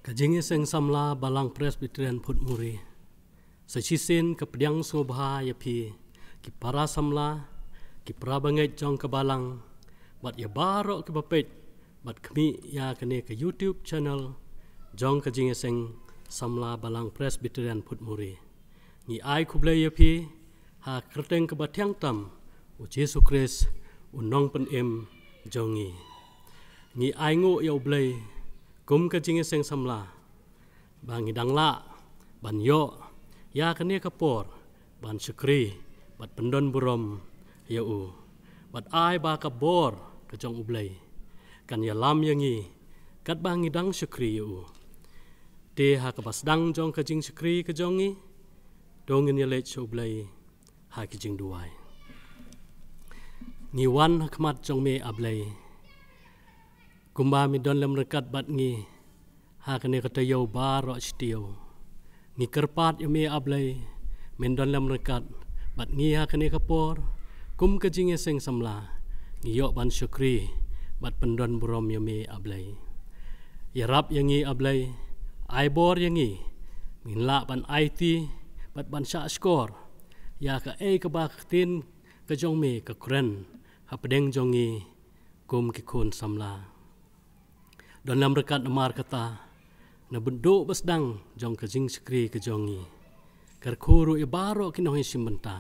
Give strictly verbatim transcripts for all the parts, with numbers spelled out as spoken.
Ka Jingïaseng Samla Balang Presbyterian Phutmuri. Sa shisien ka pdiang sngewbha ïa phi, ki para samla, ki para bangeit jong ka balang, bad ïa baroh kiba peit bad khmih ïa kane ka YouTube channel jong ka Jingïaseng Samla Balang Presbyterian Phutmuri. Ngi ai khublei ïa phi ha ka kyrteng kaba thiang tam U Jisu Khrist, U Nongpynim jong ngi. Ngi ai nguh ïa U Blei kum ka Jingïaseng Samla ba ngi dang lah ban ïoh ïa kane ka por ban shakri bad pyndon burom ïa U, bad ai ba ka bor ka jong U Blei kan ïalam ïa ngi katba ngi dang shakri ïa U. Te ha kaba sdang jong ka jingshakri ka jong ngi, to ngin ïaleit sha U Blei ha ki jingduwai. Ngi wan ha khmat jong Me, A Blei, kumba Me don lem ryngkat bad ngi ha kane ka taïew baroh shi taïew. Ngi kyrpad ïa Me, A Blei, Men don lem ryngkat bad ngi ha kane ka por, kum ka Jingïaseng Samla, ngi ïoh ban shakri bad pyndon burom ïa Me, A Blei. Ïarap ïa ngi, A Blei, ai bor ïa ngi, ngin lah ban aiti bad ban shah shkor ïa kaei kaba ka Ktien ka jong Me ka kren hapdeng jong ngi kum ki khun samla. Don lem ryngkat namar kata, na bynta ba sdang jong ka jingshakri ka jong ngi. Kyrkhu ruh ïa baroh ki nongïashim bynta.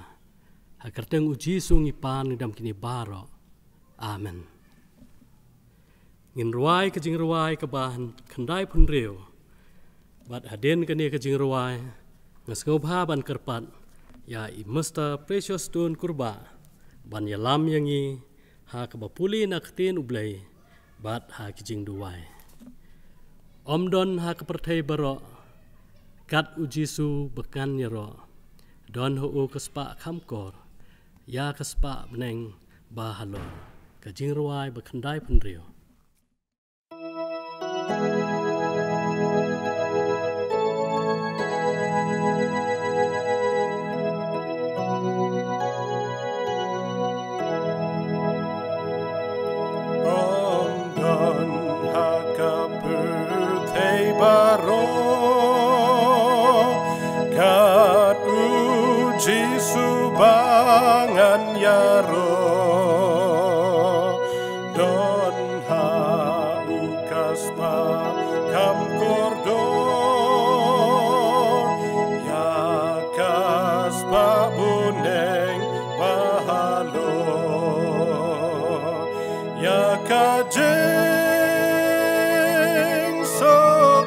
Ha ka kyrteng U Jisu ngi pan ngi dam kine baroh. Amen. Ngin rwai ka jingrwai kaba khyndai phew hynriew. Bad hadien kane ka jingrwai, nga sngewbha ban kyrpad ïa i Mister Precious Stone Kurbah ban ïalam ïa ngi ha kaba pule na ka Ktien U Blei bad ha ki jingduwai. Ym don ha ka pyrthei baroh kat U Jisu ba kan ïaroh. Don ha U ka spah kham kor ïa ka spah bneng ba halor. Ka jingrwai ba khyndai phew hynriew. Ym don ha ka pyrthei baroh kat U Jisu ba ngan ïaroh. Don ha U ka spah kham kordor ïa ka spah bneng ba halor. Ïa ka jingsuk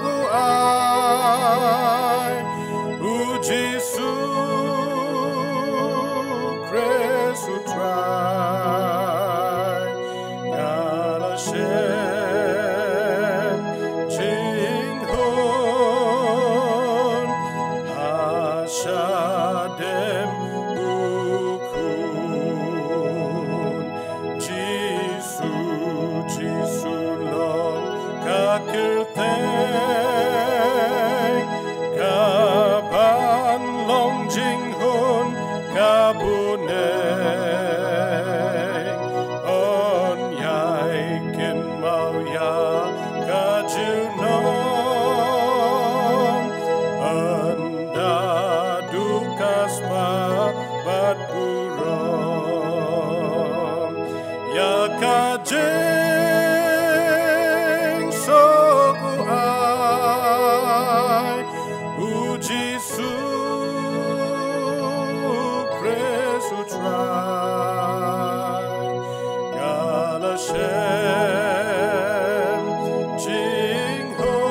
U ai U Jisu Khrist U Trai. Nga la shem jinghun ha shadem U Khun. Jisu, Jisu long ka kyrteng kaban long jinghun ka bneng. Yn ïai kynmaw ïa ka junom, ynda duh ka spah bad burom. Ïa ka jingsuk U ai U Jisu Khrist U Trai. Nga la shem jinghun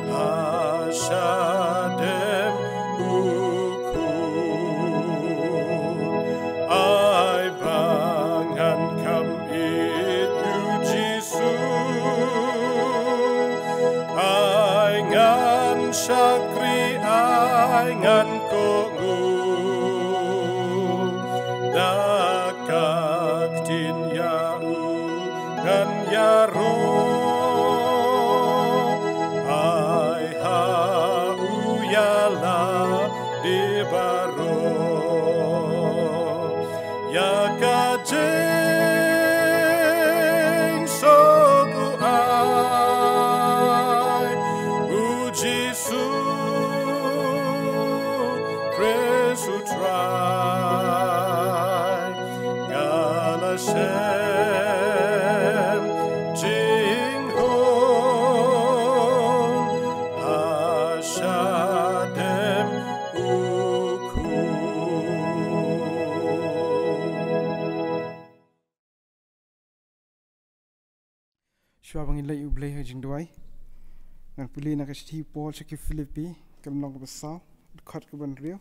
ha shadem U Khun. Ai ba ngan kham ïeit ïa U Jisu. Ai ngan shakri, ai ngan kohnguh. Da ka ktien ïa U ngan ïaroh. Ai ha U ïa la dei baroh. Ïa ka jingsuk U ai Shem Jinghun Hashatem Uku. Shuwa ba ngin leit U Blei ha jingduwai, ngan pule na ka shithi Paul sha ki Philippi, ka lynnong kaba saw, dkhot kaba hynriew.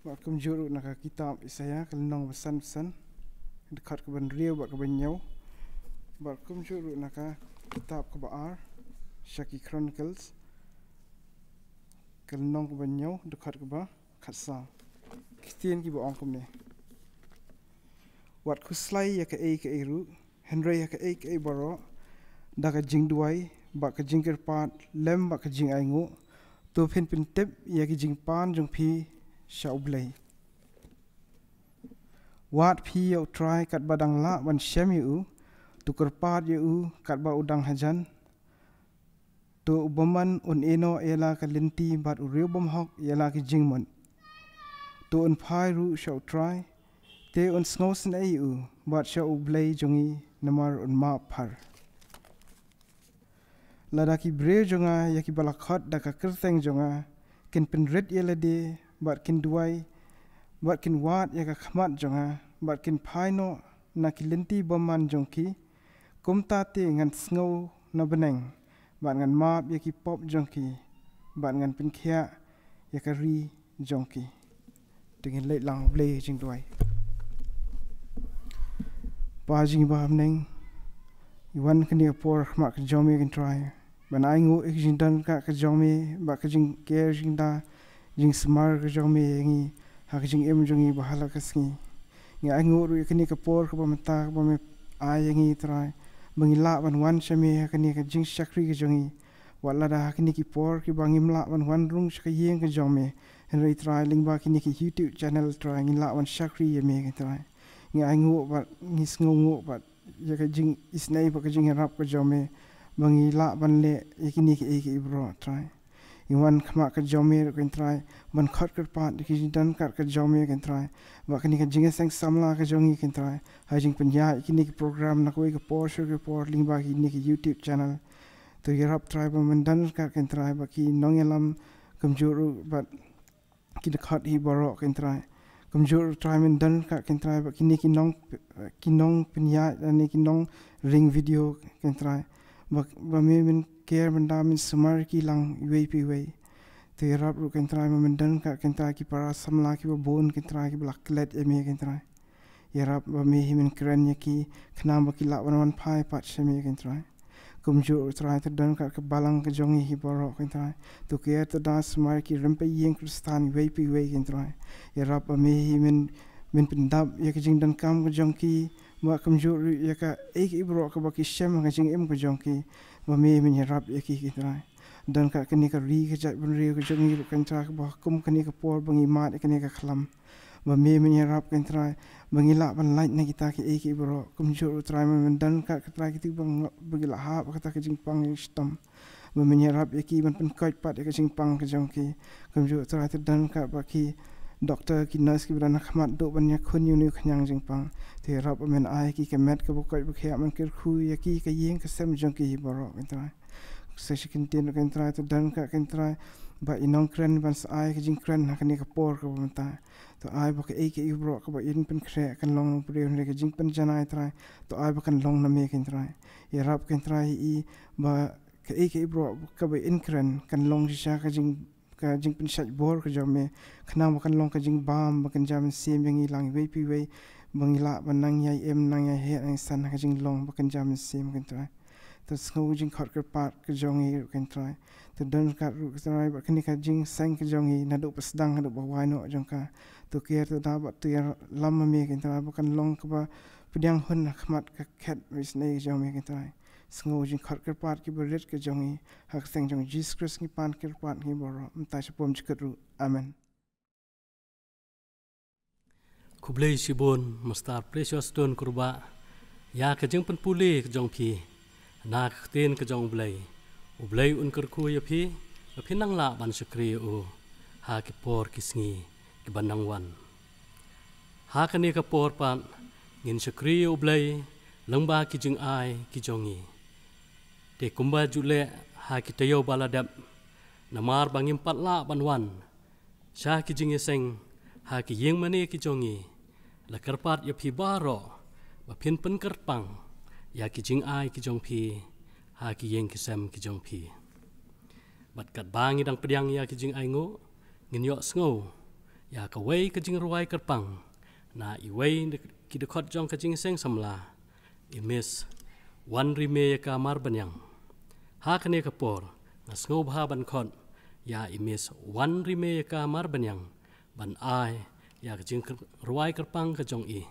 Bad kumjuh ruh na ka kitab Isaïah, ka lynnong ba san, san, dkhot kaba hynriew bad kaba hynñiew. Bad kumjuh ruh na ka kitab kaba ar sha ki Chronicles, ka lynnong kaba hynñiew, dkhot kaba khatsaw. Ki ktien kiba ong kumne: Wat khuslai ïa kaei kaei ruh, hynrei ha kaei kaei baroh, da ka jingduwai bad ka jingkyrpad lem bad ka jingainguh, to phin pyntip ïa ki jingpan jong phi sha U Blei. Wad phi ïa U Trai katba dang lah ban shem ïa u, to kyrpad ïa u katba u dang hajan. To u bymman un ïehnoh ïa la ka lynti bad u riewbymhok ïa la ki jingmut. To un phai ruh sha U Trai, te un sngewsynei ïa u, bad sha U Blei jong ngi, namar un map bha. Lada ki briew jong nga ïa kiba la khot da ka kyrteng jong nga kin pynrit ïa lade, bad kin duwai, bad kin wad ïa ka khmat jong nga, bad kin phai noh na ki lynti bymman jong ki, kumta te ngan sngew na bneng, bad ngan map ïa ki pop jong ki, bad ngan pynkhiah ïa ka ri jong ki. To ngin leit lang ha U Blei ha jingduwai. Pa jong ngi ba ha bneng, ngi wan ha kane ka por ha khmat ka jong me ko Trai, ban ainguh ïa ka jingdonkam ka jong me, bad ka jingker jingda, jingsumar ka jong me ïa ngi ha ka jingim jong ngi ba ha la ka sngi. Ngi ainguh ruh ïa kane ka por kaba mynta kaba me ai ïa ngi Trai, ba ngi lah ban wan sha me ha kane ka jingshakri ka jong ngi. Wat lada ha kine ki por kiba ngim lah ban wan rung sha ka ïing ka jong me, hynrei Trai, lyngba kine ki YouTube channel Trai, ngi lah ban shakri ïa me ko Trai. Ngi ainguh bad ngi sngewnguh bad ïa ka jingisynei bad ka jingïarap ka jong me, ba ngi lah ban leh ïa kine kiei kiei baroh Trai. Ngi wan ha khmat ka jong me ruh ko Trai, ban khot kyrpad ïa ki jingdonkam ka jong me ko Trai, bad kane ka jingïaseng samla ka jong ngi ko Trai, ha jingpynïaid ïa kine ki program na kawei ka por sha kawei ka por lyngba kine ki YouTube channel. To ïarap Trai ba men donkam ko Trai bad ki nongïalam, kumjuh ruh bad ki dkhot hi baroh ko Trai. Kumjuh ruh Trai men donkam ko Trai bad kine ki nong, ki nongpynïaid lane ki nongring video ko Trai. Ba, ba me men ker, men da, men sumar ïa ki lang iwei pa iwei. To ïarap ruh ko Trai ba men donkam ko Trai ki para samla kiba bun ko Trai kiba la klet ïa me ko Trai. Ïarap ba me hi men kren ïa ki, khnang ba ki lah ban wan phai pat sha me ko Trai. Kumjuh ruh Trai, to donkam ka balang ka jong ngi hi baroh ko Trai. To ker, to da, sumar ïa ki rympei ïing Khristan iwei pa iwei ko Trai. Ïarap ba me hi men, men pyndap ïa ka jingdonkam ka jong ki, bad kumjuh ruh ïa kaei kaei baroh kaba ki shem ha ka jingim ka jong ki, ba me men ïarap ïa ki ko Trai. Donkam kane ka ri ka jaitbynriew ka jong ngi ruh ko Trai, kaba kum kane ka por ba ngi mad ïa kane ka khlam. Ba me men ïarap ko Trai, ba ngi lah ban lait na kita kiei kiei baroh. Kumjuh ruh Trai, men, men donkam ko Trai kito ba ngi, ba ngi la hap ha kata ka jingpang shitom. Ba men ïarap ïa ki ban pynkoit pat ïa ka jingpang ka jong ki. Kumjuh Trai, to donkam ba ki doktor, ki nurse kiba don ha khmat duh ban ïakhun ïa une u khñiang jingpang. To ïarap ba men ai ïa ki ka met kaba koit ba khiah, men kyrkhu ïa ki, ka ïing ka sem jong ki baroh ko Trai. Sa shisien ruh ko Trai, to donkam ko Trai ba i nongkren ban sa ai ka jingkren ha kane ka por kaba mynta. To ai ba kaei kaei baroh kaba yn pynkhreh kan long na u briew, hynrei ka jingpynjanai Trai, to ai ba kan long na me ko Trai. Ïarap ko Trai ïa i ba kaei kaei baroh kaba yn kren kan long shisha ka jing, ka jingpynshait bor ka jong me, khnang ba kan long ka jingbam ba kynja mynsiem ïa ngi lang iwei pa iwei, ba ngi lah ban nang ïai im, nang ïai heh, nang ïai san ha ka jinglong ba kynja mynsiem ko Trai. To sngew jingkhot kyrpad ka jong ngi ruh ko Trai. To donkam ruh ko Trai ba kane ka jingseng ka jong ngi naduh ba sdang haduh ba wai noh jong ka, to ker, to da bad to ïalam ma me ko Trai, ba kan long kaba pdiang hun ha khmat ka khet ba isynei ka jong me ko Trai. Sngew jingkhot kyrpad kiba rit ka jong ngi, ha ka kyrteng jong Jisu Khrist ngi pan kyrpad ngi baroh, mynta shaphang jingkyrkhu. Amen. Khublei shibun Master Precious Tun Kurbah ïa ka jingpynpule ka jong phi na ka ktien ka jong U Blei. U Blei un kyrkhu ïa phi, ba phin nang lah ban shakri ïa u ha ki por ki sngi kiban nang wan. Ha kane ka por pat ngin shakri ïa U Blei lyngba ki jingai ki jong ngi. Te kumba ju leh ha ki taïew ba la dep, namar ba ngim pat lah ban wan sha ki jingïaseng ha ki ïing mane ki jong ngi, la kyrpad ïa phi baroh ba phin pynkyrpang ïa ki jingai ki jong phi ha ki ïing ki sem ki jong phi. Bad katba ngi dang pdiang ïa ki jingainguh, ngin ïohsngew ïa kawei ka jingrwai kyrpang na iwei na ki dkhot jong ka Jingïaseng Samla, i Miss Wanrimiayakam Marbaniang. Ha kane ka por, nga sngewbha ban khot ïa i Miss Wanrimiayakam Marbaniang ban ai ïa ka jingrwai kyrpang ka jong i.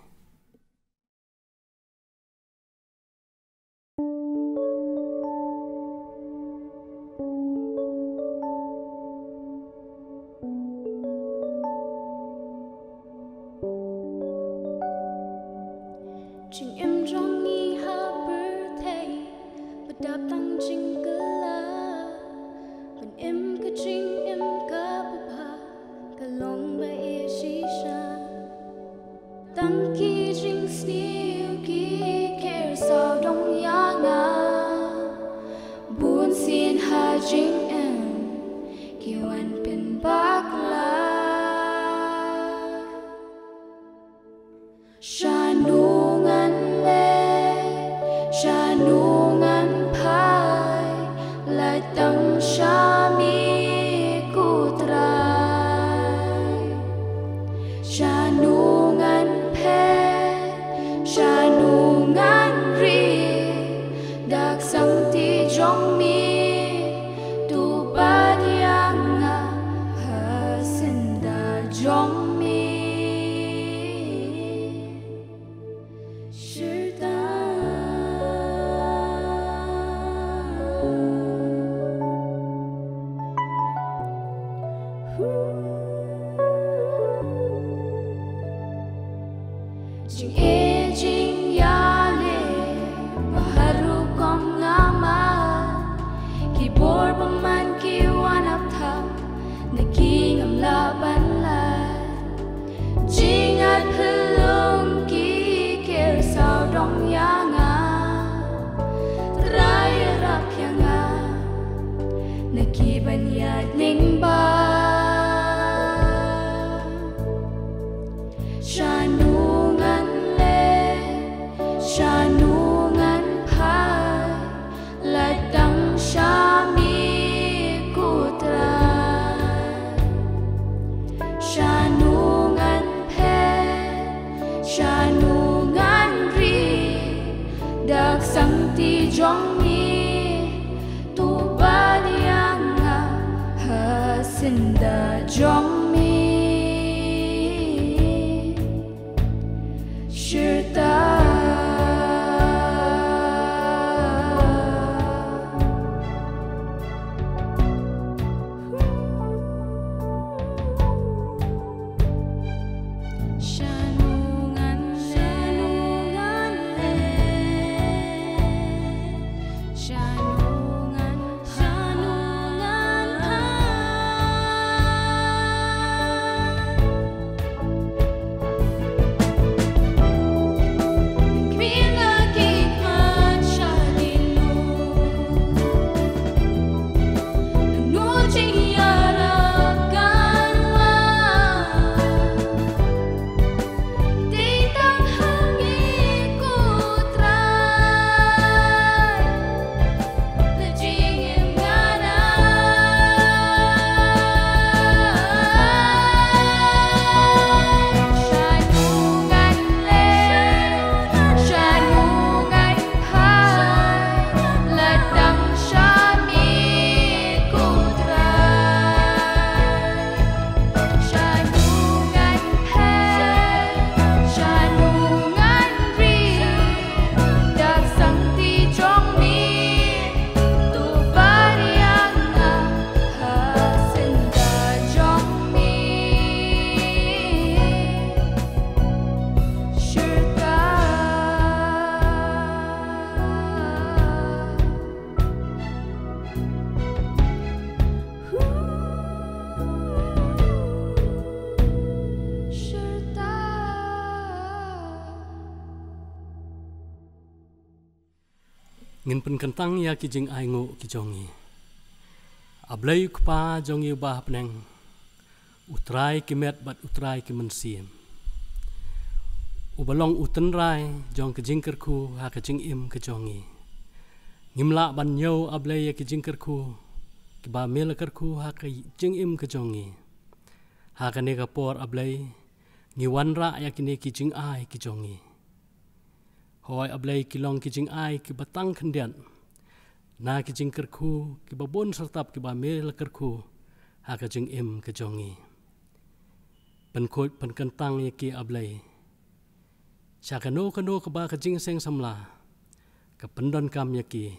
Jingim jong ngi ha pyrthei ba dap tang jingkylla, ban im ka jingim kaba bha ka long ba ïeit shisha. Tang ki jingsniew ki kyrsaw dong ïa nga, bunsien ha jingim ki wan pynbakla. Shano ngan leit, shano ngan phai, lait tang sha me ko Trai. Shano ngan phet, shano ngan ri, da ka sangti jong me, to pdiang nga ha syndah jong me. Shirta. Jingeh jingïaleh ba har rukom nga mad, ki bor bymman ki wan ap thap, na ki ngam lah ban lait. Jingïaid phyllung ki kyrsaw dong ïa nga, Trai ïarap ïa nga na ki ban ïaid lyngba. Shano ngan leit, shano ngan phai, lait tang sha me ko Trai. Shano ngan phet, shano ngan ri, da ka sangti jong me, to pdiang nga ha syndah jong me. Shirta. Shano ngan leit, shano ngan leit, shano ngan phai, shano ngan phai, Ngin pynkyntang ïa ki jingainguh ki jong ngi. A Blei u Kpa jong ngi uba ha bneng, u Trai ki met bad u Trai ki mynsiem, uba long u tynrai jong ka jingkyrkhu ha ka jingim ka jong ngi. Ngim lah ban ñiew, A Blei, ïa ki jingkyrkhu kiba me la kyrkhu ha ka jingim ka jong ngi. Ha kane ka por, A Blei, ngi wanrah ïa kine ki jingai ki jong ngi. Hooid, A Blei, ki long ki jingai kiba tang khyndiat na ki jingkyrkhu kiba bun syrtap kiba me la kyrkhu ha ka jingim ka jong ngi. Pynkhuid pynkyntang ïa ki, A Blei, sha kano kano kaba ka Jingïaseng Samla ka pyndonkam ïa ki,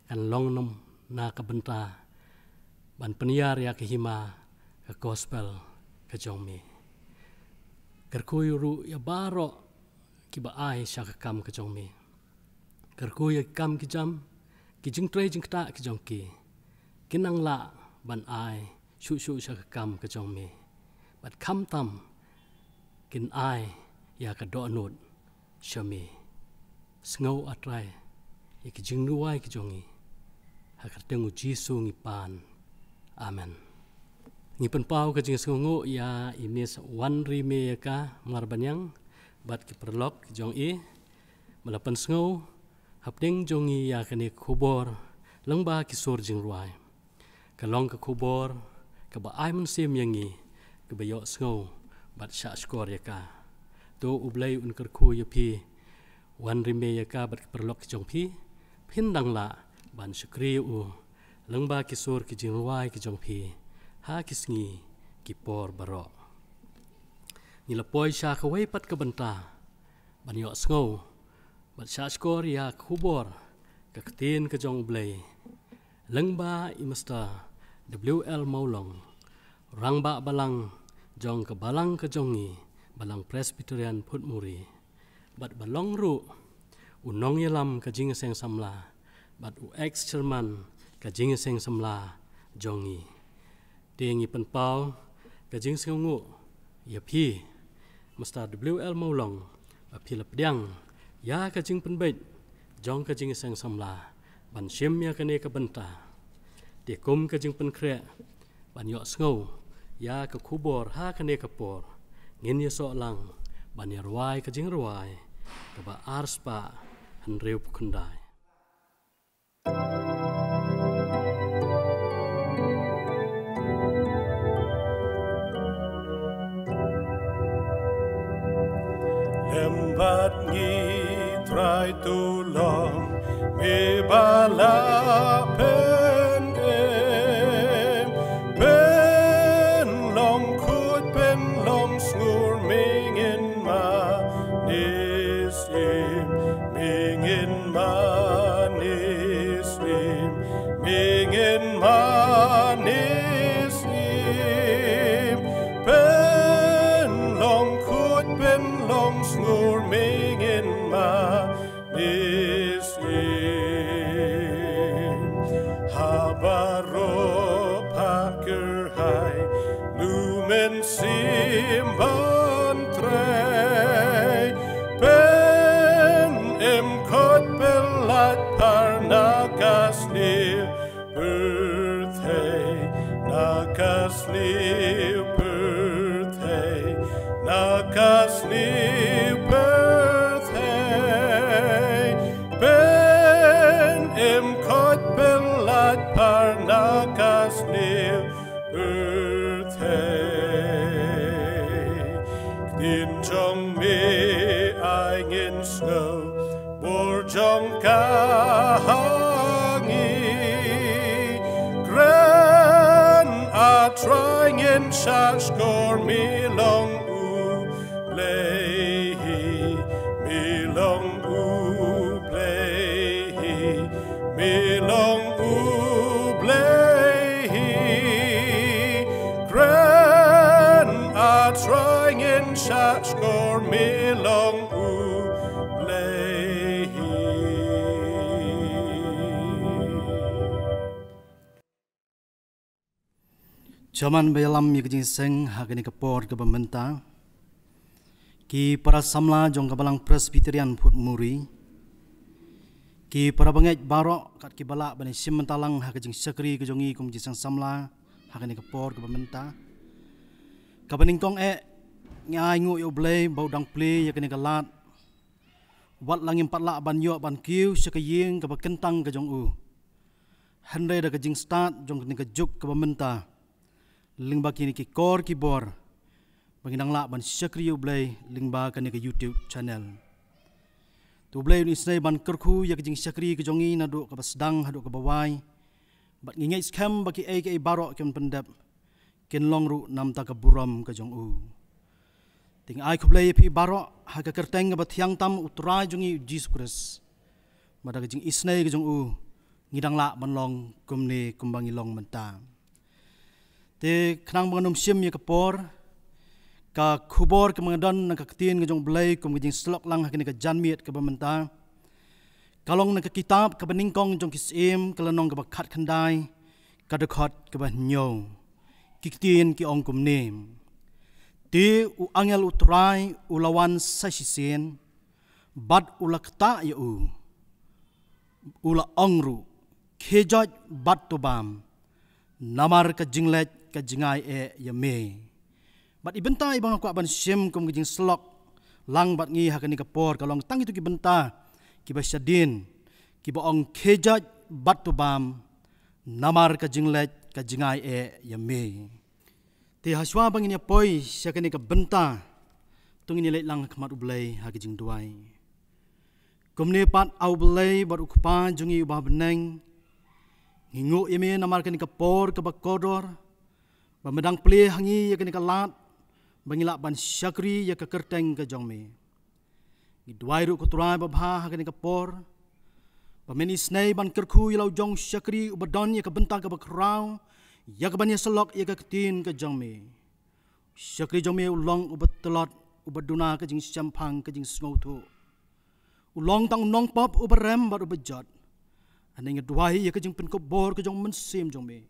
kan long nym na ka bynta ban pynïar ïa ka hima ka gospel ka jong me. Kyrkhu ruh ïa baroh kiba ai sha ka kam ka jong me. Kyrkhu ïa ki kam ki jam, ki jingtrei jingktah ki jong ki, kin nang lah ban ai shuh shuh sha ka kam ka jong me, bad khamtam kin ai ïa ka dohnud sha me. Sngew, A Trai, ïa ki jingduwai ki jong ngi. Ha ka kyrteng U Jisu ngi pan. Amen. Ngi pynpaw ka jingsngewnguh ïa i Miss Wanrime Ïaka Marbaniang bad ki paralok ki jong i ba la pynsngew hapdeng jong ngi ïa kane ka khubor lyngba ki sur jingrwai. Ka long ka khubor kaba ai mynsiem ïa ngi, kaba ïohsngew bad shahshkor ïa ka. To U Blei un kyrkhu ïa phi, Wanrime Ïaka bad ki paralok ki jong phi, phin dang lah ban shakri ïa u lyngba ki sur ki jingrwai ki jong phi ha ki sngi ki por baroh. Ngi la poi sha kawei pat ka bynta ban ïohsngew bad shahshkor ïa ka khubor ka ktien ka jong U Blei lyngba i Mister W L Mawlong, rangbah balang jong ka balang ka jong ngi, Balang Presbyterian Phutmuri, bad ba long ruh u nongïalam ka Jingïaseng Samla bad u ex chairman ka Jingïaseng Samla jong ngi. Te ngi pynpaw ka jingsngewnguh ïa phi, Mister W L Mawlong, ba phi la pdiang ïa ka jingpynbeit jong ka Jingïaseng Samla ban shim ïa kane ka bynta. Te kum ka jingpynkhreh ban ïohsngew ïa ka khubor ha kane ka por, ngin ïasoh lang ban ïarwai ka jingrwai kaba arspah hynriewphew khyndai. Lem bad ngi, Trai, to long me ba la pynim, pynlong khuid, pynlong sngur, me ngin mane shim, me ngin mane shim, me ngin mane shim, pynlong khuid, pynlong sngur, me ngin mane shim. Ha baroh pha kyrhai, lu mynsiem ban trei, pynim khuid, pyllait par na ka sniew pyrthei, na ka sniew pyrthei, na ka sniew pyrthei, pynim khuid, pyllait par na ka sniew pyrthei. Ktien jong me ai ngin sngew bor jong ka ha ngi. Kren, A Trai, ngin shahshkor, me long U Blei hi, me long U Blei hi, me long U Blei hi. Kren, A Trai, ngin shahshkor, me long U Blei hi. Chairman ba ïalam ïa ka jingïaseng ha kane ka por kaba mynta, ki para samla jong ka Balang Presbyterian Phutmuri, Ki para bangeit baroh, kat ki ba lah ban ïashim bynta lang ha ka jingshakri ka jong ngi kum ki seng samla ha kane ka por kaba mynta. Kaba nyngkong eh, ngi ainguh ïa U Blei ba u dang plie ïa kane ka lad. Wat la ngim pat lah ban ïoh ban kiew sha ka ïing kaba kyntang ka jong u, hynrei da ka jingstad jong kane ka juk kaba mynta, lyngba kine ki kor ki bor, ba ngi dang lah ban shakri ïa U Blei lyngba kane ka YouTube channel. To U Blei un isynei ban kyrkhu ïa ka jingshakri ka jong ngi naduh kaba sdang haduh kaba wai. Bad ngi ngeit skhem ba kiei kiei baroh ki ban pyndep kin long ruh namar ka burom ka jong u. Te ngi ai khublei ïa phi baroh ha ka kyrteng kaba thiang tam U Trai jong ngi U Jisu Khrist. Bad da ka jingisynei ka jong u, ngi dang lah ban long kumne kumba ngi long mynta. Te khnang ba ngan ym shim ïa ka por, ka khubor kaba nga don na ka ktien ka jong U Blei kum ka jingsyllok lang ha kane ka janmiet kaba mynta, ka long na ka kitab kaba nyngkong jong ki Syiem, ka lynnong kaba khatkhyndai, ka dkhot kaba hynñiew. Ki ktien ki ong kumne: Te u angel U Trai u la wan sa shisien, bad u la ktah ïa u, u la ong ruh: Khie joit bad to bam, namar ka jingleit ka jingai eh ïa me. Bad i bynta iba nga kwah ban shim kum ka jingsyllok lang bad ngi ha kane ka por ka long tang kito ki bynta kiba shadien, kiba ong: Khie joit bad to bam, namar ka jingleit ka jingai eh ïa me. Te hashwa ba ngin ïa poi sha kane ka bynta, to ngin ïa leit lang ha khmat U Blei ha ka jingduwai. Kumne pat A U Blei bad U Kpa jong ngi uba ha bneng, ngi nguh ïa me namar kane ka por kaba kordor, ba me dang plie ha ngi ïa kane ka lad, ba ngi lah ban shakri ïa ka kyrteng ka jong me. Ngi duwai ruh ko Trai babha ha kane ka por, ba men isynei ban kyrkhu ïa la u jong u shakri uba don ïa ka bynta kaba khraw, ïa kaban ïasyllok ïa ka ktien ka jong me. U shakri jong me u long uba tlot, uba duna ka jingshemphang, ka jingsngewthuh. U long tang u nongpop uba rem bad uba jot. Hangne nga duwai ïa ka jingpynkup bor ka jong u Mynsiem jong me,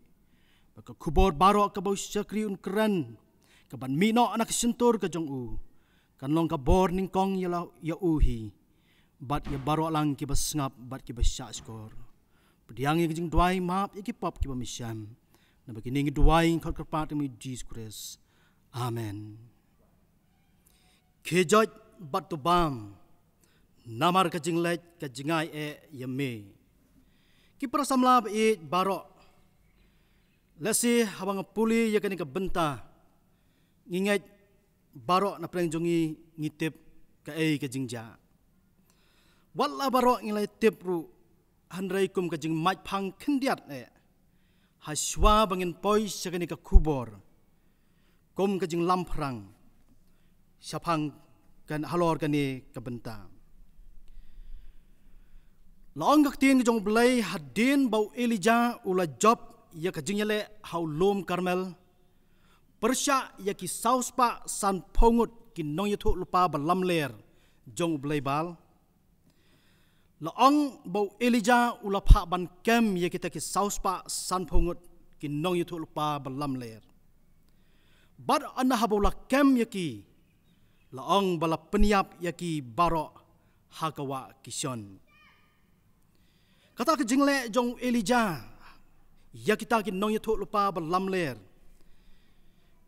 ba ka khubor baroh kaba u shakri un kren, kaban mih noh na ka shyntur ka jong u, kan long ka bor nyngkong ïa la, ïa u hi, bad ïa baroh lang kiba sngap bad kiba shahshkor. Pdiang ïa ka jingduwai, map ïa ki pop kiba me shem. Naba kine ngi duwai, ngi khot kyrpad ha ka kyrteng U Jisu Khrist. Amen. Khie joit bad to bam, namar ka jingleit ka jingai eh ïa me. Ki para samla ba ïeit baroh, lehse haba nga pule ïa kane ka bynta, ngi ngeit baroh na pdeng jong ngi ngi tip kaei ka jingjia. Wat la baroh ngi la tip ruh, hynrei kum ka jingmaitphang khyndiat eh, hashwa ba ngin poi sha kane ka khubor, kum ka jinglamphrang shaphang kan halor kane ka bynta. La ong ka ktien ka jong U Blei, hadien ba u Elijah u la jop ïa ka jingïaleh ha u lum Karmel, pyrshah ïa ki saw spah sanphew ngut ki nongïathuhlypa ba lamler jong u blei Baal. La ong ba u Elijah u la phah ban kem ïa kita ki saw spah sanphew ngut ki nongïathuhlypa ba lamler. Bad ynda haba u la kem ïa ki, la ong ba la pynïap ïa ki baroh ha ka wah Kishon. Kata ka jingleh jong u Elijah ïa kita ki nongïathuhlypa ba lamler,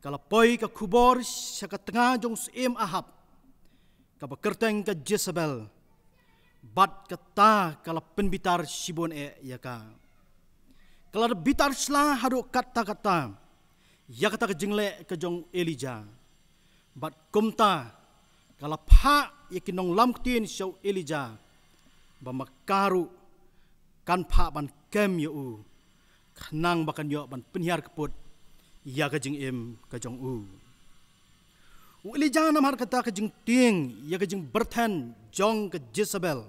ka la poi ka khubor sha ka tnga jong u Syiem Ahab, kaba kyrteng ka Jezebel, bad kata ka la pynbitar shibun eh ïa ka. Ka la bitar shla haduh katta katta ïa kata ka jingleh ka jong u Elijah. Bad kumta ka la phah ïa ki nonglam ktien sha u Elijah, ba ma ka ruh kan phah ban kem ïa u, khnang ba kan ïoh ban pynhiar kput ïa ka jingim ka jong u. U Elijah namar kata ka jingtieng ïa ka jingbyrthen jong ka Jezebel,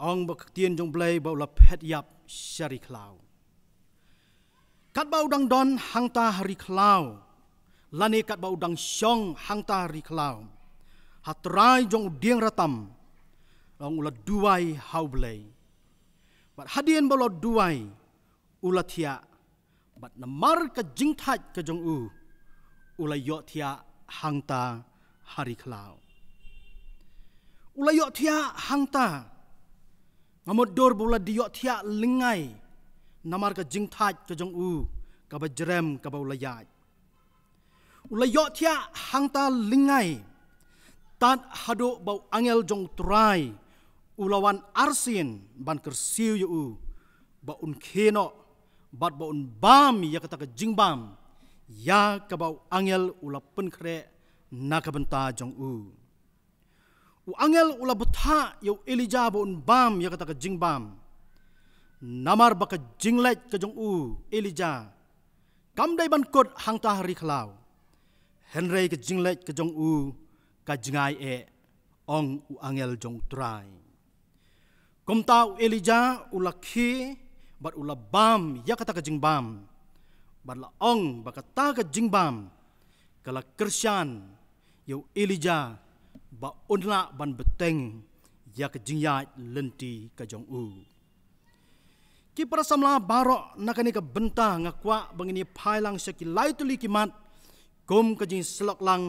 ong ba ka ktien jong u Blei ba u la phet ïap sha ri khlaw. Katba u dang don hangta ha ri khlaw, lane katba u dang shong hangta ha ri khlaw, ha trai jong u dieng ratam, ong u la duwai ha u Blei. Bad hadien ba u la duwai, u la thiah, bad namar ka jingthait ka jong u, u la ïohthiah hangta ha ri khlaw. U la ïohthiah hangta. Nga mutdur ba u la ïohthiah lyngngai namar ka jingthait ka jong u kaba jrem kaba u la ïaid. U la ïohthiah hangta lyngngai tad haduh ba u angel jong U Trai u la wan arsien ban kyrsiew ïa u ba un khie noh bad ba un bam ïa kata ka jingbam ïa kaba u angel u la pynkhreh na ka bynta jong u. U angel u la bthah ïa u Elijah ba un bam ïa kata ka jingbam. Namar ba ka jingleit ka jong u Elijah kam dei ban kut hangta ha ri khlaw, hynrei ka jingleit ka jong u ka jngai eh, ong u angel jong U Trai. Kumta u Elijah u la khie bad u la bam ïa kata ka jingbam, bad la ong ba kata ka jingbam ka la kyrshan ïa u Elijah ba un lah ban bteng ïa ka jingïaid lynti ka jong u. Ki para samla baroh, na kane ka bynta nga kwah ba ngin ïa phai lang sha ki lai tylli ki mat kum ka jingsyllok lang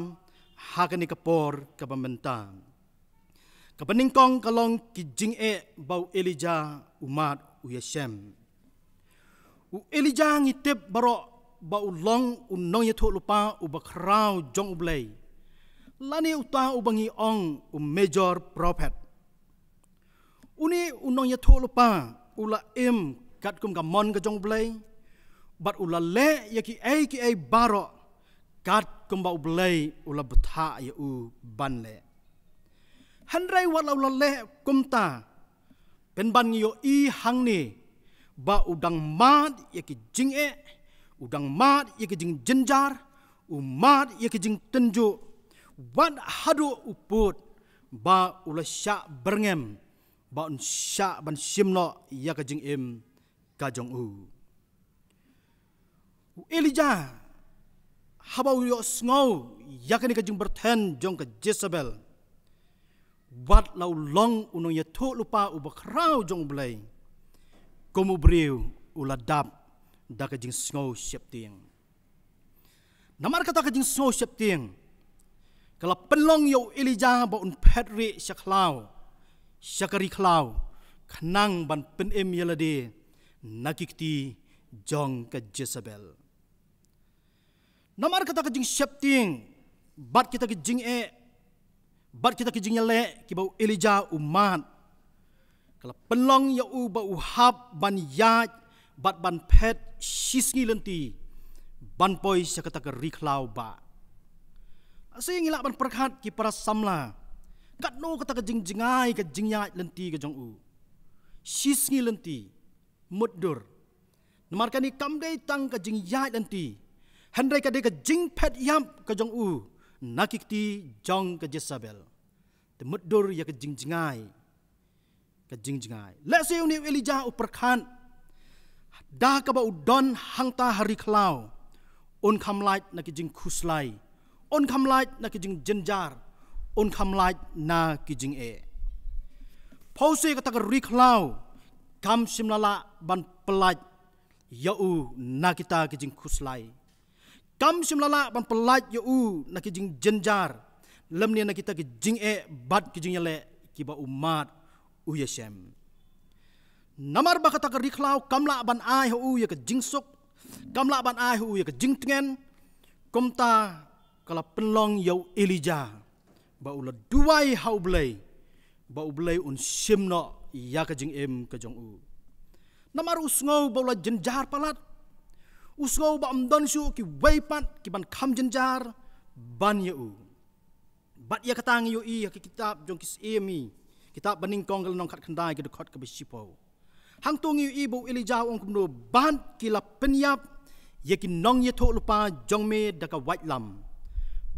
ha kane ka por kaba mynta. Kaba nyngkong ka long ki jingeh ba u Elijah u mad u ïashem. U Elijah ngi tip baroh ba u long u nongïathuhlypa uba khraw jong U Blei, lane uta uba ngi ong u major prophet. Une u nongïathuhlypa u la im katkum ka mon ka jong U Blei, bad u la leh ïa kiei kiei baroh katkum ba U Blei u la bthah ïa u ban leh. Hynrei wat la u la leh kumta, pynban ngi ïohi hangne ba u dang mad ïa ki jingeh, u dang mad ïa ki jingjynjar, u mad ïa ki jingtynjuh, wat haduh u pud ba u la shah byrngem ba un shah ban shim noh ïa ka jingim ka jong u. U Elijah, haba u ïohsngew ïa kane ka jingpyrthen jong ka Jezebel, wat la u long u nongïathuhlypa uba khraw jong U Blei, kum u briew u la dap da ka jingsngew sheptieng. Namar kata ka jingsngew sheptieng ka la pynlong ïa u Elijah ba un phet rieh sha khlaw, sha ka ri khlaw, khnang ban pynim ïa lade na ki kti jong ka Jezebel. Namar kata ka jingsheptieng bad kita ki jingeh bad kita ki jingïaleh kiba u Elijah u mad, ka la pynlong ïa u ba u hap ban ïaid bad ban phet shisngi lynti ban poi sha kata ka ri khlaw ba. Lashai ngi lah ban pyrkhat ki para samla, katno kata ka jingjngai ka jingïaid lynti ka jong u. Shisngi lynti, mutdur. Namar kane kam dei tang ka jingïaid lynti, hynrei ka dei ka jingphet ïap ka jong u na ki kti jong ka Jezebel. Te mutdur ïa ka jingjngai, ka jingjngai. Lehse une u Elijah u pyrkhat, da kaba u don hangta ha ri khlaw, un kham lait na ki jingkhuslai, un kham lait na ki jingjynjar, un kham lait na ki jingeh. Phewse kata ka ri khlaw kam shym la lah ban pyllait ïa u na kita ki jingkhuslai. Kam shym la lah ban pyllait ïa u na ki jingjynjar, lymne na kita ki jingeh bad ki jingïaleh kiba u mad u ïashem. Namar ba kata ka ri khlaw kam lah ban ai ha u ïa ka jingsuk, kam lah ban ai ha u ïa ka jingtngen, kumta ka la pynlong ïa u Elijah ba u la duwai ha U Blei, ba U Blei un shim noh ïa ka jingim ka jong u. Namar u sngew ba u la jynjar palat, u sngew ba ym don shuh kiwei pat ki ban kham jynjar ban ïa u. Bad ïa kata ngi ïohi ha ki kitab jong ki Syiem, kitab Banyngkong ka lynnong khatkhyndai ka dkhot kaba shiphew. Hangto ngi ïohi ba u Elijah u ong kumno, bad ki la pynïap ïa ki nongïathuhlypa jong me da ka waitlam,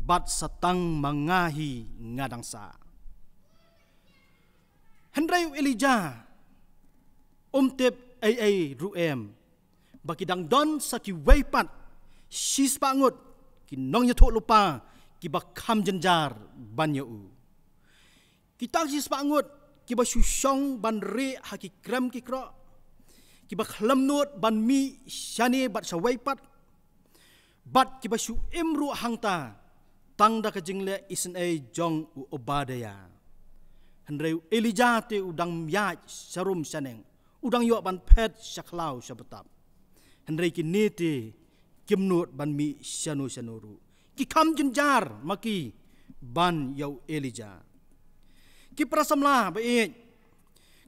bad sa tang ma nga hi nga dang sah. Hynrei u Elijah um tip ei ei ruh em, ba ki dang don sa kiwei pat shispah ngut ki nongïathuhlypa kiba kham jynjar ban ïa u. Kita shispah ngut kiba shu shong ban rieh ha ki krem ki kroh, kiba khlem nud ban mih shane bad shawei pat, bad kiba shu im ruh hangta tang da ka jingleh isynei jong u Obadiah. Hynrei u Elijah te u dang ïaid sharum shaneng, u dang ïoh ban phet sha khlaw sha btap. Hynrei kine te kim nud ban mih shano shano ruh. Ki kham jynjar ma ki ban ïa u Elijah. Ki para samla ba ïeit,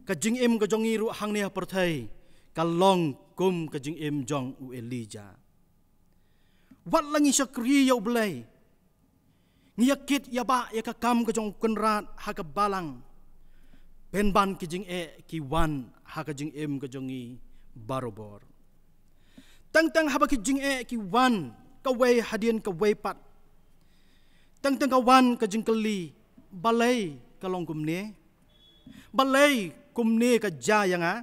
ka jingim ka jong ngi ruh hangne ha pyrthei ka long kum ka jingim jong u Elijah. Wat la ngi shakri ïa u Blei, ngi ïa kit ïa bah ïa ka kam ka jong u Kynrad ha ka balang, pynban ki jingeh ki wan ha ka jingim ka jong ngi barabor. Teng teng haba ki jingeh ki wan kawei hadien kawei pat, teng teng ka wan ka jingkylli, balei ka long kumne? Balei kumne ka jia ïa nga?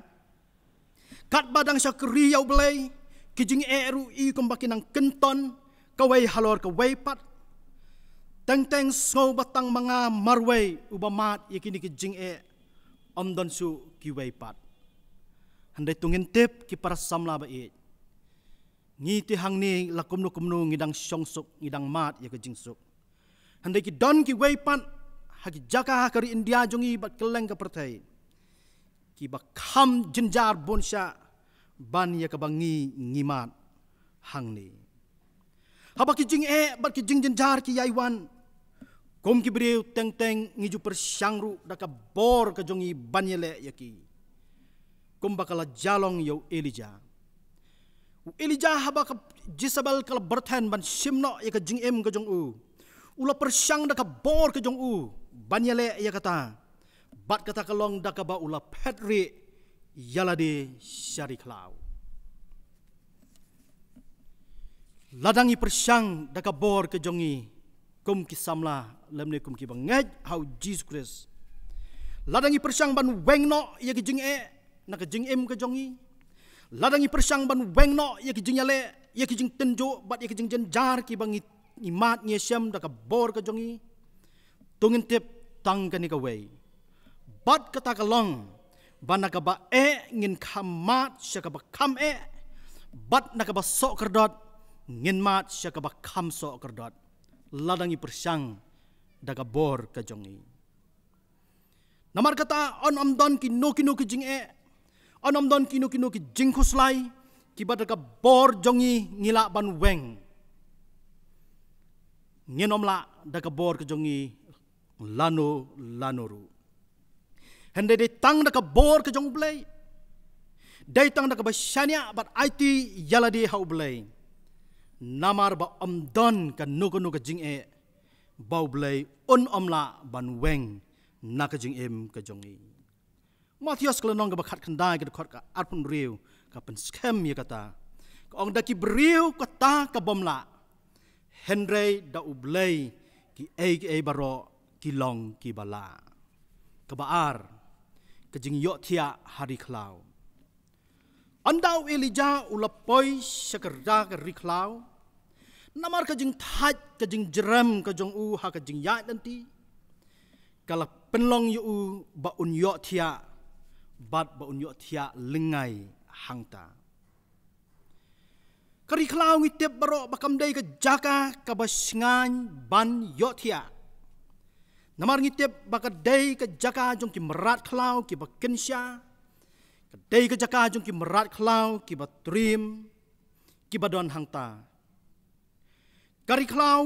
Katba dang shakri ïa u Blei, ki jingeh ruh i kumba ki nang kynton kawei halor kawei pat. Teng teng sngew ba tang ma nga marwei uba mad ïa kine ki jingeh, ym don shuh kiwei pat. Hynrei to ngin tip ki para samla ba ïeit, ngi te hangne la kumno kumno ngi dang shong suk, ngi dang mad ïa ka jingsuk. Hynrei ki don kiwei pat ha ki jaka ha ka ri India jong ngi bad kylleng ka pyrthei kiba kham jynjar bun shah ban ïa kaba ngi ngi mad hangne. Haba ki jingeh bad ki jingjynjar ki ïai wan, kum ki briew teng teng ngi ju pyrshang ruh da ka bor ka jong ngi ban ïaleh ïa ki, kumba ka la jia long ïa u Elijah. U Elijah haba ka Jezebel ka la byrthen ban shim noh ïa ka jingim ka jong u, u la pyrshang da ka bor ka jong u ban ïaleh ïa kata. Bad kata ka long da kaba u la phet rieh ïa lade sha ri khlaw. Lada ngi pyrshang da ka bor ka jong ngi kum ki samla lymne kum kiba ngeit ha u Jisu Khrist, lada ngi pyrshang ban weng noh ïa ki jingeh na ka jingim ka jong ngi, lada ngi pyrshang ban weng noh ïa ki jingïaleh, ïa ki jingtynjuh bad ïa ki jingjynjar kiba ngi, ngi mad ngi ïashem da ka bor ka jong ngi, to ngin tip tang kane kawei. Bad kata ka long ba na kaba eh ngin kham mad sha kaba kham eh, bad na kaba soh kyrdot ngin mad sha kaba kham soh kyrdot, lada ngi pyrshang da ka bor ka jong ngi. Namar kata yn ym don kino kino ki jingeh, yn ym don kino kino ki jingkhuslai kiba da ka bor jong ngi ngi lah ban weng. Ngin ym lah da ka bor ka jong ngi lano lano ruh. Hynrei dei tang da ka bor ka jong u Blei, dei tang da kaba shaniah bad aiti ïa lade ha u Blei. Namar ba ym don kano kano ka jingeh ba u Blei un ym lah ban weng na ka jingim ka jong ngi. Mathaios ka lynnong kaba khatkhyndai ka dkhot ka arphew hynriew ka pynskhem ïa kata. Ka ong, da ki briew kata ka bym lah, hynrei da u Blei kiei kiei baroh ki long kiba lah. Kaba ar, ka jingïohthiah ha ri khlaw. Ynda u Elijah u la poi sha ka ri khlaw, namar ka jingthait ka jingjrem ka jong u ha ka jingïaid lynti ka la pynlong ïa u ba un ïohthiah, bad ba un ïohthiah lyngngai hangta. Ka ri khlaw ngi tip baroh ba kam dei ka jaka kaba shngaiñ ban ïohthiah. Namar ngi tip ba ka dei ka jaka jong ki mrad khlaw kiba kynsha, ka dei ka jaka jong ki mrad khlaw kiba triem, kiba don hangta. Ka ri khlaw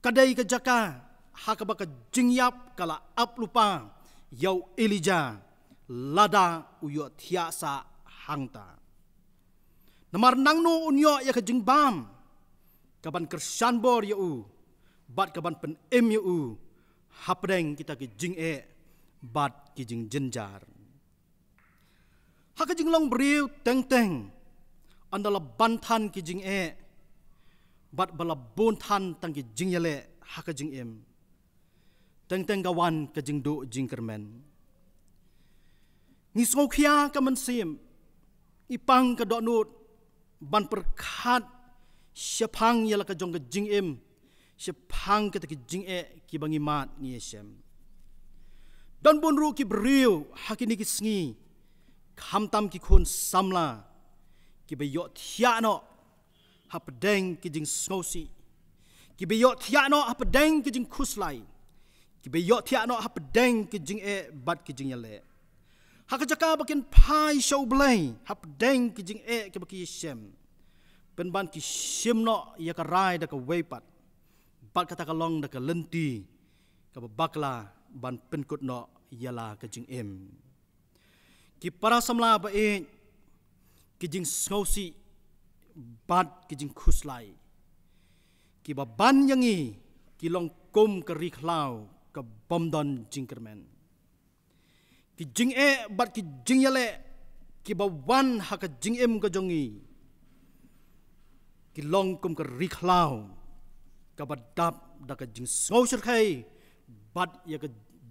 ka dei ka jaka ha kaba ka jingïap ka la ap lypa ïa u Elijah lada u ïohthiah sah hangta. Namar nangno un ïoh ïa ka jingbam kaban kyrshan bor ïa u bad kaban pynim ïa u hapdeng kita ki jingeh bad ki jingjynjar? Ha ka jinglong briew teng teng, ynda la ban than ki jingeh bad ba la bun than tang ki jingïaleh ha ka jingim, teng teng ka wan ka jingduh jingkyrmen. Ngi sngewkhia ka mynsiem, ngi pang ka dohnud ban pyrkhat shaphang ïa la ka jong ka jingim, shaphang kita ki jingeh kiba ngi mad ngi ïashem. Don bun ruh ki briew ha kine ki sngi, khamtam ki khun samla, kiba ïohthiah noh hapdeng ki jingsngewsih, kiba ïohthiah noh hapdeng ki jingkhuslai, Kiba ïohthiah noh hapdeng ki jingeh bad ki jingïaleh. Ha ka jaka ba kin phai sha U Blei hapdeng ki jingeh kiba ki shem, pynban ki shim noh ïa ka rai da kawei pat, bad kata ka long da ka lynti kaba bakla ban pynkut noh ïa la ka jingim. Ki para samla ba ïeit, ki jingsngewsih bad ki jingkhuslai kiba ban ïa ngi ki long kum ka ri khlaw ka bym don jingkyrmen. Ki jingeh bad ki jingïaleh kiba wan ha ka jingim ka jong ngi ki long kum ka ri khlaw kaba dap da ka jingsngew shyrkhei bad ïa ka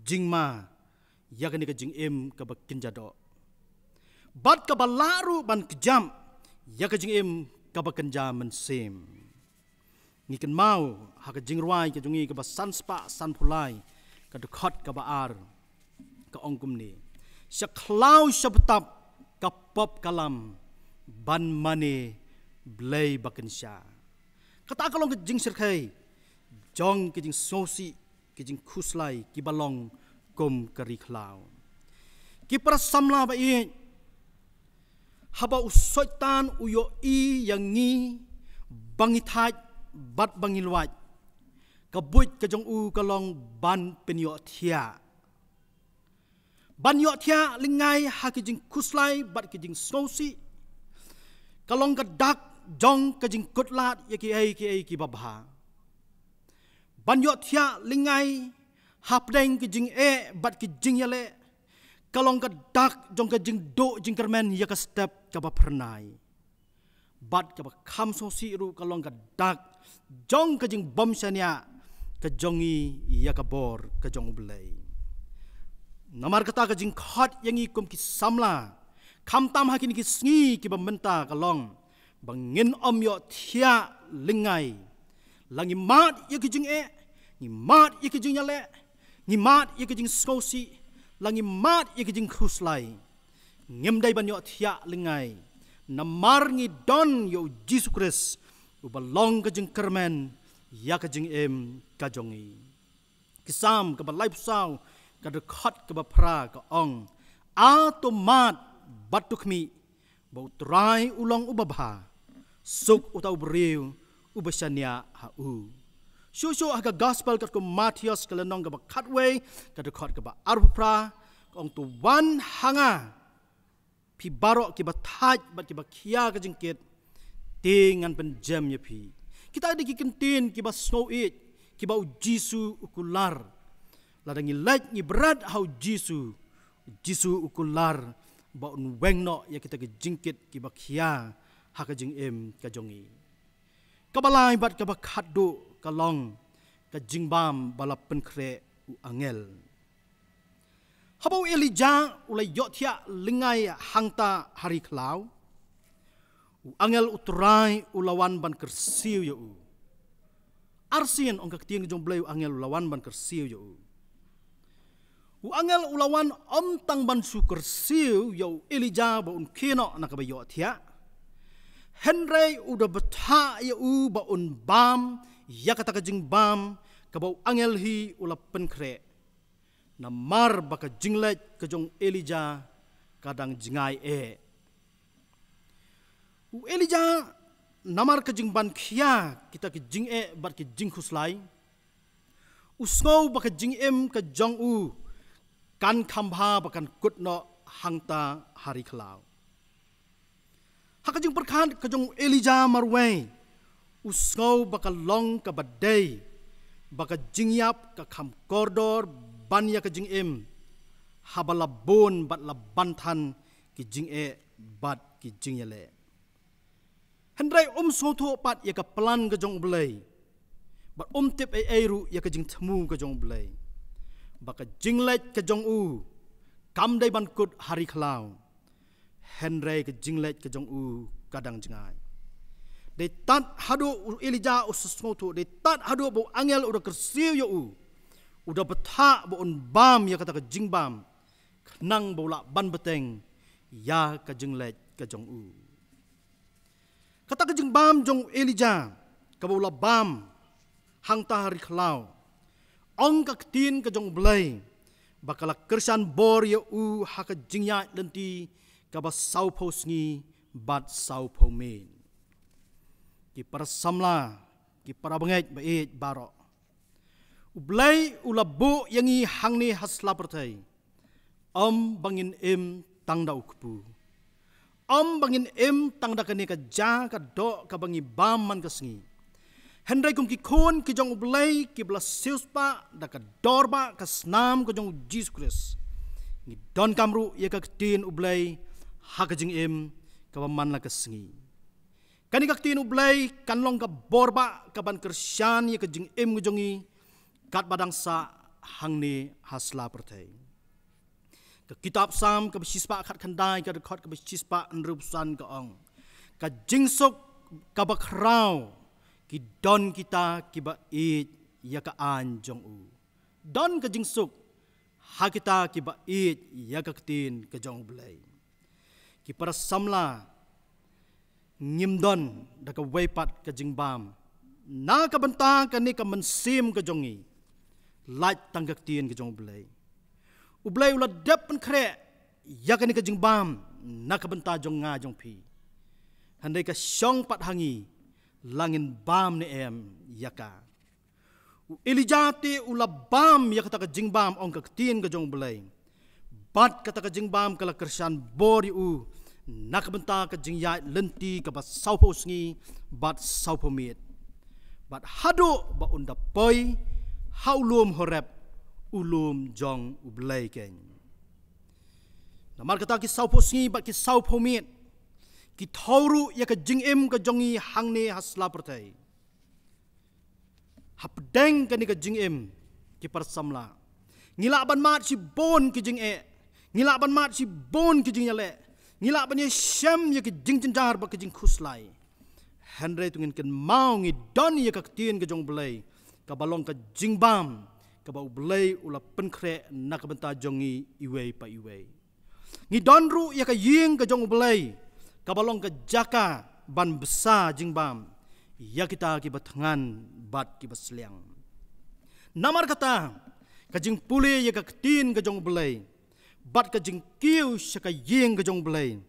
jingma ïa kane ka jingim kaba kynja doh, bad kaba lah ruh ban kjam ïa ka jingim kaba kynja mynsiem. Ngi kynmaw ha ka jingrwai ka jong ngi kaba san spah san phew lai, ka dkhot kaba ar, ka ong kumne: Sha khlaw sha btap ka pop ka lam, ban mane Blei ba kynsha. Kata ka long ka jingshyrkhei jong ka jingsngewsih, ka jingkhuslai kiba long kum ka ri khlaw. Ki para samla ba ïeit, haba u Soitan u ïohi ïa ngi ba ngi thait bad ba ngi luwait, ka buit ka jong u ka long ban pynïohthiah, ban ïohthiah lyngngai ha ki jingkhuslai bad ki jingsngewsih. Ka long ka dak jong ka jingkut lad ïa kiei kiei kiba bha. Ban ïohthiah lyngngai hapdeng ki jingeh bad ki jingïaleh, ka long ka dak jong ka jingduh jingkyrmen ïa ka step kaba phyrnai. Bad kaba kham sngewsih ruh, ka long ka dak jong ka jingbym shaniah ka jong ngi ïa ka bor ka jong U Blei. Namar kata, ka jingkhot ïa ngi kum ki samla, khamtam ha kine ki sngi kiba mynta, ka long ba ngin ym ïohthiah lyngngai. La ngi mad ïa ki jingeh, ngi mad ïa ki jingïaleh, ngi mad ïa ki jingsngewsih, la ngi mad ïa ki jingkhuslai, ngim dei ban ïohthiah lyngngai, namar ngi don ïa U Jisu Khrist, uba long ka jingkyrmen ïa ka jingim ka jong ngi. Ki Salm kaba laiphew saw, ka dkhot kaba phra, ka ong: A to mad bad to khmih ba U Trai u long uba bha. Suk uta u briew uba shaniah ha u. Shuh shuh ha ka Gospel katkum u Mathaios, ka lynnong kaba khatwei, ka dkhot kaba arphew phra, ka ong: To wan ha nga, phi baroh kiba thait bad kiba khia ka jingkit, te ngan pynjem ïa phi. Kita dei ki kyntien kiba sngewieit kiba U Jisu u kular. Lada ngi leit ngi bret ha U Jisu, U Jisu u kular ba un weng noh ïa kita ki jingkit kiba khia ha ka jingim ka jong ngi. Kaba lai bad kaba khatduh, ka long ka jingbam ba la pynkhreh u angel. Haba u Elijah u la ïohthiah lyngngai hangta ha ri khlaw, u angel U Trai u la wan ban kyrsiew ïa u. Arsien, ong ka ktien ka jong U Blei, u angel u la wan ban kyrsiew ïa u. U angel u la wan ym tang ban shu kyrsiew ïa u Elijah ba un khie noh na kaba ïohthiah, hynrei u da bthah ïa u ba un bam ïa kata ka jingbam kaba u angel hi u la pynkhreh, namar ba ka jingleit ka jong u Elijah ka dang jngai eh. U Elijah, namar ka jingban khia kita ki jingeh bad ki jingkhuslai, u sngew ba ka jingim ka jong u kan kham bha ba kan kut noh hangta ha ri khlaw. Ha ka jingpyrkhat ka jong u Elijah marwei, u sngew ba ka long kaba dei ba ka jingïap ka kham kordor ban ïa ka jingim, haba la bun bad la ban than ki jingeh bad ki jingïaleh. Hynrei um sngewthuh pat ïa ka plan ka jong U Blei, bad um tip ei ei ruh ïa ka jingthmu ka jong U Blei, ba ka jingleit ka jong u kam dei ban kut ha ri khlaw, hynrei ka jingleit ka jong u ka dang jngai. Dei tad haduh u Elijah u sngewthuh, dei tad haduh ba u angel u da kyrsiew ïa u, u da bthah ba un bam ïa kata ka jingbam, khnang ba u lah ban bteng ïa ka jingleit ka jong u. Kata ka jingbam jong u Elijah kaba u la bam hangta ha ri khlaw, Ong ka ktien ka jong U Blei ba ka la kyrshan bor ïa u ha ka jingïaid lynti kaba sawphew sngi bad sawphew miet. Ki para samla, ki para bangeit ba ïeit baroh, U Blei u la buh ïa ngi hangne ha sla pyrthei ym ba ngin im tang da u kpu, ym ba ngin im tang da kane ka ja ka doh kaba ngi bam man ka sngi. Hynrei kum ki khun ki jong U Blei kiba la siewspah da ka dor ba ka snam ka jong U Jisu Khrist, ngi donkam ruh ïa ka ktien U Blei ha ka jingim kaba man la ka sngi. Kane ka ktien U Blei kan long ka bor ba kaban kyrshan ïa ka jingim ka jong ngi katba dang sah hangne ha sla pyrthei. Ka kitab Salm kaba shispah khatkhyndai, ka dkhot kaba shispah hynriewphew san ka ong: Ka jingsuk kaba khraw ki don kita kiba ïeit ïa ka aiñ jong u. Don ka jingsuk ha kita kiba ïeit ïa ka ktien ka jong U Blei. Ki para samla, ngim don da kawei pat ka jingbam na ka bynta kane ka mynsiem ka jong ngi, lait tang ka ktien ka jong U Blei. U Blei u la dep pynkhreh ïa kane ka jingbam na ka bynta jong nga jong phi. Hynrei ka shong pat ha ngi la ngin bam ne em ïa ka. U Elijah te u la bam ïa kata ka jingbam, ong ka ktien ka jong U Blei. Bad kata ka jingbam ka la kyrshan bor ïa u na ka bynta ka jingïaid lynti kaba sawphew sngi bad sawphew miet. Bad haduh ba un da poi ha u lum Horeb, u lum jong U Blei keiñ. Namar kata ki sawphew sngi bad ki sawphew miet ki thew ruh ïa ka jingim ka jong ngi hangne ha sla pyrthei. Hapdeng kane ka jingim, ki para samla, ngi lah ban mad shibun ki jingeh, ngi lah ban mad shibun ki jingïaleh, ngi lah ban ïashem ïa ki jingjynjar bad ki jingkhuslai. Hynrei to ngin kynmaw ngi don ïa ka ktien ka jong U Blei kaba long ka jingbam kaba U Blei u la pynkhreh na ka bynta jong ngi iwei pa iwei. Ngi don ruh ïa ka ïing ka jong U Blei kaba long ka jaka ban bsa jingbam ïa kita kiba thngan bad kiba sliang. Namar kata, ka jingpule ïa ka ktien ka jong U Blei bad ka jingkiew sha ka ïing ka jong U Blei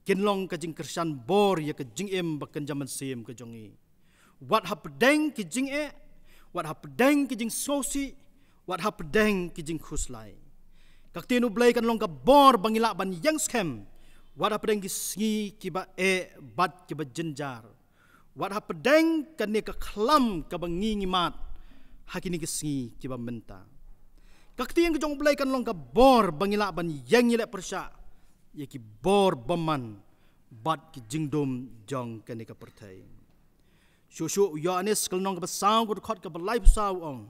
kin long ka jingkyrshan bor ïa ka jingim ba kynja mynsiem ka jong ngi. Wat hapdeng ki jingeh, wat hapdeng ki jingsngewsih, wat hapdeng ki jingkhuslai, ka ktien U Blei kan long ka bor ba ngi lah ban ïeng skhem wat hapdeng ki sngi kiba eh bad kiba jynjar, wat hapdeng kane ka khlam kaba ngi ngi mad ha kine ki sngi kiba mynta. Ka ktien ka jong U Blei kan long ka bor ba ngi lah ban ïeng ïaleh pyrshah ïa ki bor bymman bad ki jingdum jong kane ka pyrthei. Shuh shuh u Ïoannis ka lynnong kaba saw, ka dkhot kaba laiphew saw u ong: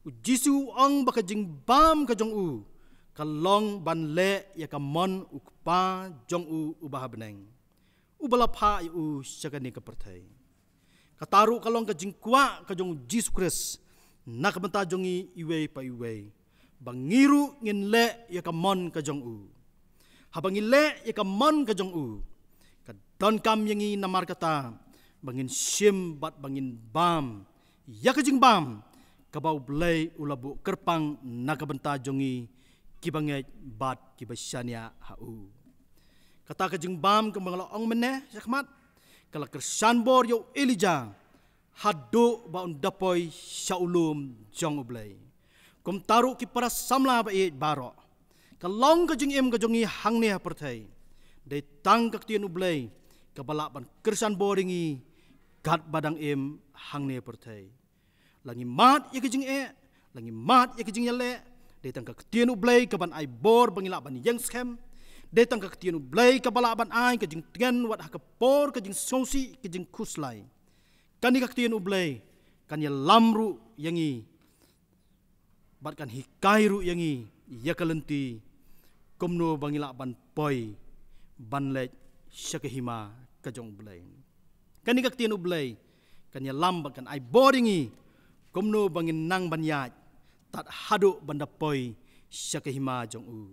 U Jisu u ong ba ka jingbam ka jong u ka long ban leh ïa ka mon U Kpa jong u uba ha bneng, uba la phah ïa u sha kane ka pyrthei. Kata ruh ka long ka jingkwah ka jong U Jisu Khrist na ka bynta jong ngi iwei pa iwei, ba ngi ruh ngin leh ïa ka mon ka jong u. Haba ngi leh ïa ka mon ka jong u, ka donkam ïa ngi namar kata ba ngin shim bad ba ngin bam ïa ka jingbam kaba U Blei u la buh kyrpang na ka bynta jong ngi kiba ngeit bad kiba shaniah ha u. Kata ka jingbam kaba nga la ong mynne shakhmat ka la kyrshan bor ïa u Elijah haduh ba un da poi sha u lum jong U Blei. Kumta ruh ki para samla ba ïeit baroh, ka long ka jingim ka jong ngi hangne ha pyrthei, dei tang ka ktien U Blei kaba lah ban kyrshan bor ïa ngi katba dang im hangne ha pyrthei. La ngi mad ïa ka jingeh, la ngi mad ïa ka jingïaleh, dei tang ka ktien U Blei kaban ai bor ba ngi lah ban ïeng skhem. Dei tang ka ktien U Blei kaba lah ban ai ka jingtngen wat ha ka por ka jingsngewsih, ka jingkhuslai. Kane ka ktien U Blei kan ïalam ruh ïa ngi bad kan hikai ruh ïa ngi ïa ka lynti kumno ba ngi lah ban poi ban leit sha ka hima ka jong U Blei. Kane ka ktien U Blei kan ïalam bad kan ai bor ïa ngi kumno ba ngin nang ban ïaid tad haduh ban da poi sha ka hima jong u.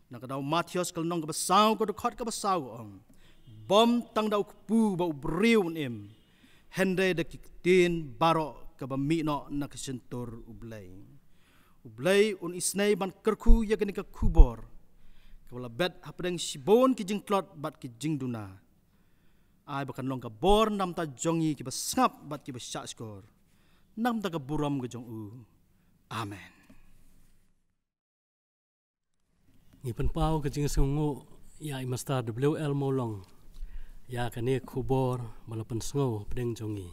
Na ka daw Mathaios ka lynnong kaba saw, ka dkhot kaba saw ka ong: Bym tang da u kpu ba u briew un im, hynrei da ki ktien baroh kaba mih noh na ka shyntur U Blei. Blei un isynei ban kyrkhu ïa kane ka khubor kaba la bet hapdeng shibun ki jingtlot bad ki jingduna. Ai ba kan long ka bor namta jong ngi kiba sngap bad kiba shahshkor. Namta ka burom ka jong u. Amen. Ngi pynpaw ka jingsngewnguh ïa i Master W L Mawlong ïa kane ka khubor ba la pynsngew hapdeng jong ngi.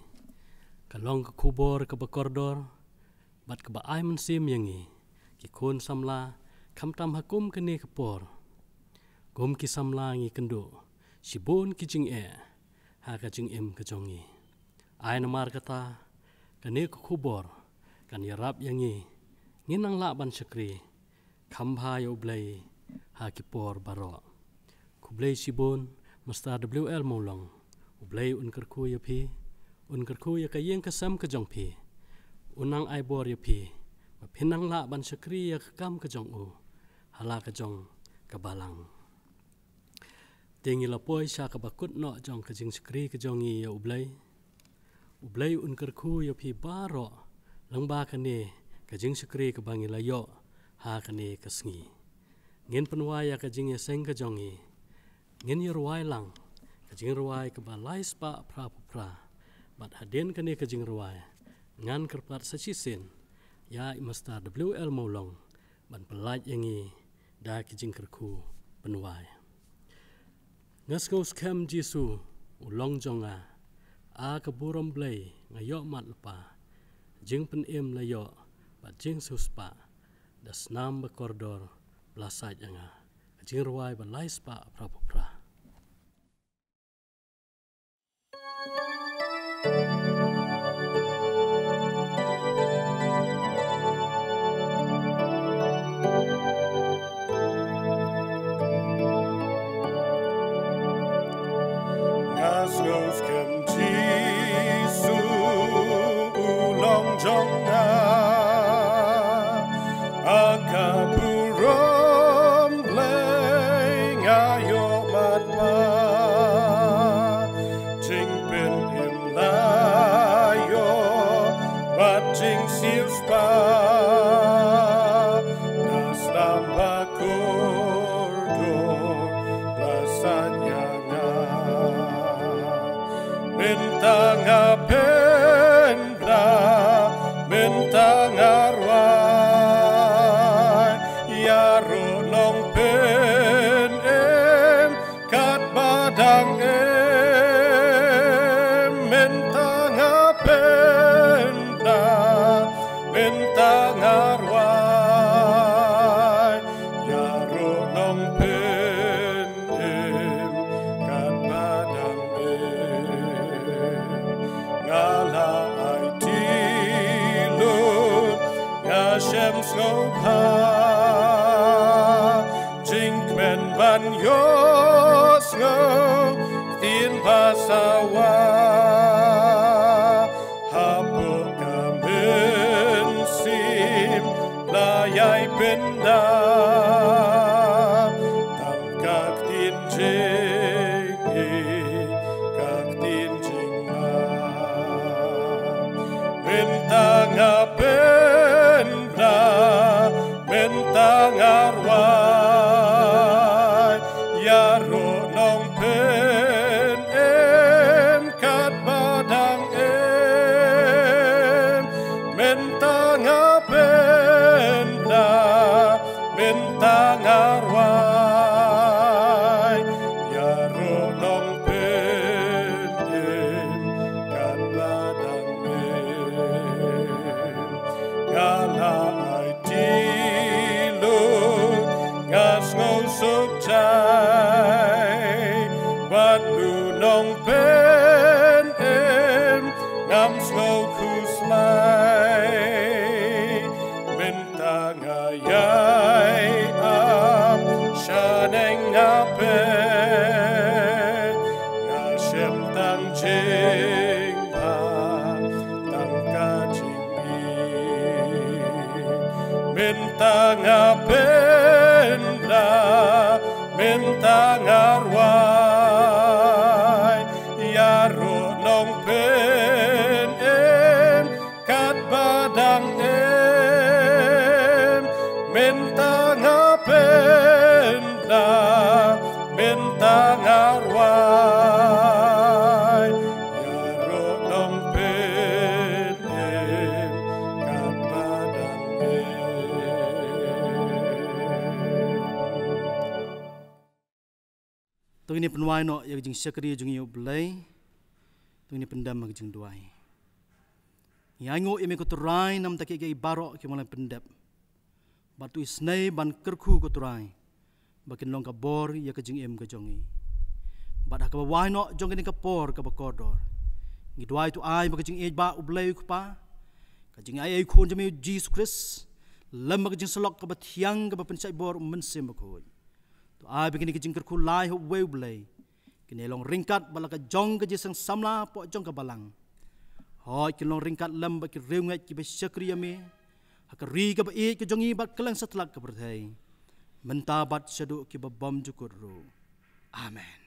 Ka long ka khubor kaba kordor bad kaba ai mynsiem ïa ngi ki khun samla, khamtam ha kum kane ka por. Kum ki samla ngi kynduh shibun ki jingeh ha ka jingim ka jong ngi. Ai namar kata, kane ka khubor kan ïarap ïa ngi, ngin nang lah ban shakri kham bha ïa U Blei ha ki por baroh. Khublei shibun, Master W L Mawlong. U Blei un kyrkhu ïa phi, un kyrkhu ïa ka ïing ka sem ka jong phi. Un nang ai bor ïa phi ba phin nang lah ban shakri ïa ka kam ka jong u ha la ka jong ka balang. Te ngi la poi sha kaba kut noh jong ka jingshakri ka jong ngi ïa U Blei. U Blei un kyrkhu ïa phi baroh lyngba kane ka jingshakri kaba ngi la ïoh ha kane ka sngi. Ngin pynwai ïa ka jingïaseng ka jong ngi. Ngin ïa rwai lang ka jingrwai kaba lai spah phra phew phra. Bad hadien kane ka jingrwai, ngan kyrpad sa shisien ïa i Master W L Mawlong ban pyllait ïa ngi da ki jingkyrkhu pynwai. Nga sngewskhem Jisu u long jong nga, a ka burom Blei nga ïoh mad lypa, jingpynim la ïoh bad jingsiewspah, da snam ba kordor ba la sait ïa nga. Ka jingrwai ba lai spah phra phew phra. Nga sngewskhem Jisu u long jong nga, a ka burom Blei nga ïoh mad ma. Jingpynim la ïoh bad jingsiewspah, da snam ba kordor la sait ïa nga. Mynta nga pynbna, mynta nga rwai, ïaroh nongpynim katba dang im. Mynta nga pynbna, mynta nga rwai, ïaroh nongpynim katba dang im. Nga la aiti lut, nga shem sngewbha, jingkmen ban ïohsngew ktien ba sawa. Hapoh ka mynsiem la ïai pynda tang ka ktien jingïeit, ka ktien jingma. Mynta nga pynbna, mynta nga rwai, ïaroh nongpynim katba dang im. Mynta nga pynbna, mynta nga rwai, ïaroh nongpynim katba dang im. Nga la aiti lut, nga sngewsuk jai, bad u nongpynim ngam sngewkhuslai. Mynta nga ïai ap shaneng nga peit, nga shem tang jingpang, tang ka jingïeit. Mynta nga pynbna, mynta nga rwai, ïaroh nongpynim katba dang im. To ngin pynwai noh ïa ka jingshakri jong ngi, U Blei. To ngin pyndem ha ka jingduwai. Ngi ainguh ïa me ko Trai namar ki, ki baroh ki mala pyndep. Bad to isynei ban kyrkhu ko Trai ba kin long ka bor ïa ka jingim ka jong ngi. Bad ha kaba wai noh jong kane ka por kaba kordor, ngi duwai to ai ba ka jingïeit ba U Blei U Kpa, ka jingaiei Khun jong me U Jisu Khrist, lem bad ka jingsyllok kaba thiang kaba pynshait bor U Mynsiem Bakhuid, to ai ba kine ki jingkyrkhu lai ha uwei U Blei kin long ryngkat bad la ka jong ka jingïaseng samla hapoh jong ka balang. Hooid, kin long ryngkat lem bad ki riewngeit kiba shakri ïa me ha ka ri kaba ïeit ka jong ngi bad kylleng satlak ka pyrthei, mynta bad shaduh kiba bymjukut ruh. Amen.